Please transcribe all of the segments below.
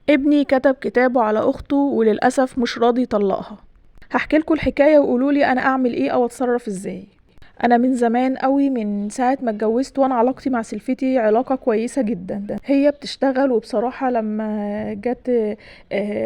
ابني كتب كتابه على أخته وللأسف مش راضي يطلقها. هحكي لكم الحكاية وقولوا لي أنا أعمل إيه أو أتصرف إزاي. أنا من زمان قوي، من ساعة ما اتجوزت، وأنا علاقتي مع سلفتي علاقة كويسة جدا. هي بتشتغل، وبصراحة لما جت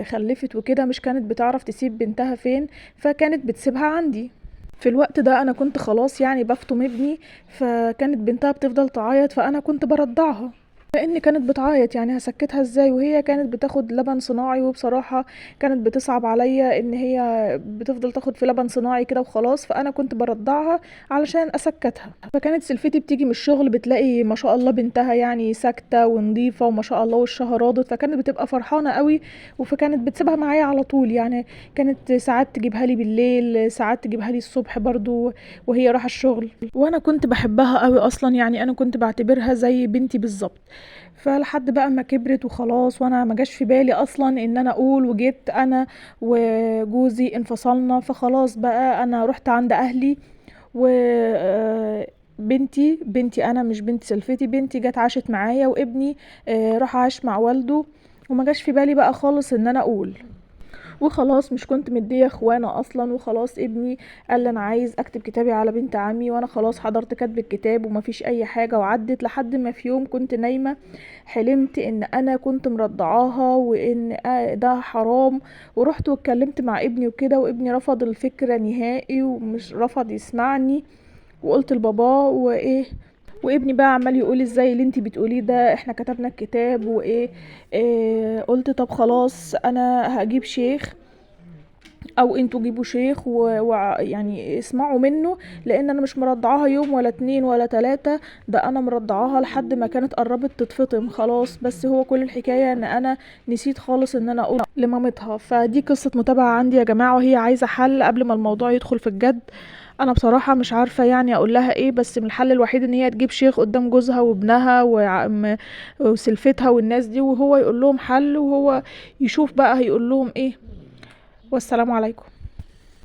خلفت وكده مش كانت بتعرف تسيب بنتها فين، فكانت بتسيبها عندي. في الوقت ده أنا كنت خلاص يعني بفطم ابني، فكانت بنتها بتفضل تعيط، فأنا كنت برضعها لان كانت بتعيط، يعني هسكتها ازاي؟ وهي كانت بتاخد لبن صناعي، وبصراحة كانت بتصعب عليا ان هي بتفضل تاخد في لبن صناعي كده وخلاص، فانا كنت برضعها علشان اسكتها. فكانت سلفتي بتيجي من الشغل بتلاقي ما شاء الله بنتها يعني ساكتة ونظيفة وما شاء الله وشها راضت، فكانت بتبقى فرحانة قوي، فكانت بتسيبها معايا على طول. يعني كانت ساعات تجيبها لي بالليل، ساعات تجيبها لي الصبح برضو وهي رايحة الشغل، وانا كنت بحبها قوي اصلا، يعني انا كنت بعتبرها زي بنتي بالظبط. فلحد بقى ما كبرت وخلاص، وانا ما جاش في بالي اصلا ان انا اقول، وجيت انا وجوزي انفصلنا، فخلاص بقى انا رحت عند اهلي، و بنتي انا مش بنت سلفتي، بنتي جت عاشت معايا، وابني راح عاش مع والده، وما جاش في بالي بقى خالص ان انا اقول. وخلاص مش كنت مديه اخوانه اصلا، وخلاص ابني قال لي انا عايز اكتب كتابي على بنت عمي، وانا خلاص حضرت كتب الكتاب ومفيش اي حاجه. وعدت لحد ما في يوم كنت نايمه حلمت ان انا كنت مرضعاها وان ده حرام، ورحت واتكلمت مع ابني وكده، وابني رفض الفكره نهائي ومش رفض يسمعني، وقلت لباباه وايه، وابني بقى عمال يقول ازاي اللي انتي بتقوليه ده، احنا كتبنا الكتاب وايه. قلت طب خلاص انا هجيب شيخ او انتوا جيبوا شيخ ويعني اسمعوا منه، لان انا مش مرضعاها يوم ولا اتنين ولا تلاتة، ده انا مرضعاها لحد ما كانت قربت تتفطم خلاص. بس هو كل الحكاية ان انا نسيت خالص ان انا اقول لمامتها. فدي قصة متابعة عندي يا جماعة، وهي عايزة حل قبل ما الموضوع يدخل في الجد. انا بصراحة مش عارفة يعني اقول لها ايه، بس من الحل الوحيد ان هي تجيب شيخ قدام جوزها وابنها وسلفتها والناس دي، وهو يقول لهم حل، وهو يشوف بقى هيقول لهم ايه. والسلام عليكم.